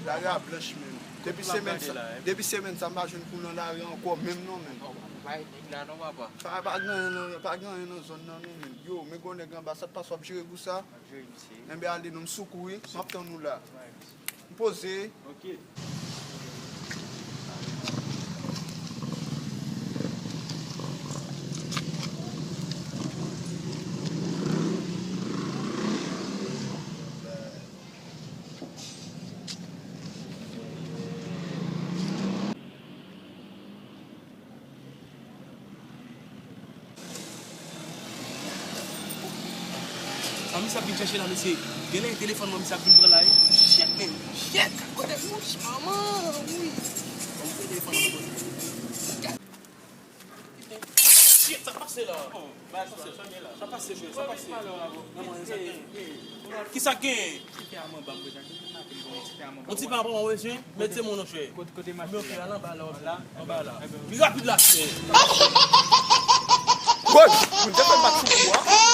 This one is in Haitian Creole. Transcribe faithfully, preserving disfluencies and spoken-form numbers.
Lari a blanch, menm. Depi semèn sa, depi semèn sa, m pa jwenn kou nan lari ankò, menm non, menm. Pa, pa gen anyen nan, pa gen anyen nan zòn nan, non, menm. Yo, men gwo nèg anba, sa t pase w ap jere kou sa? Enben, ale non, m sou kou, wi. M ap tann ou la. M poze. Sa misye ap vin chèche la, mesye. Genlè e telefòn mwen misye ap vin pran la, wi. Shit, man. Shit. Kote, wouch, manman, wi. Ban m pran telefòn mwen, kote. Shit, sa pase la. Sa pase, jwe, sa pase. Kisa k genyen? Yon ti pa pran mwen, mesye. Mete moun nan chè. Kote, kote mache la? Anba la, anba la. Pi rapid la, chè. Bon, moun te fè bat sou kou a.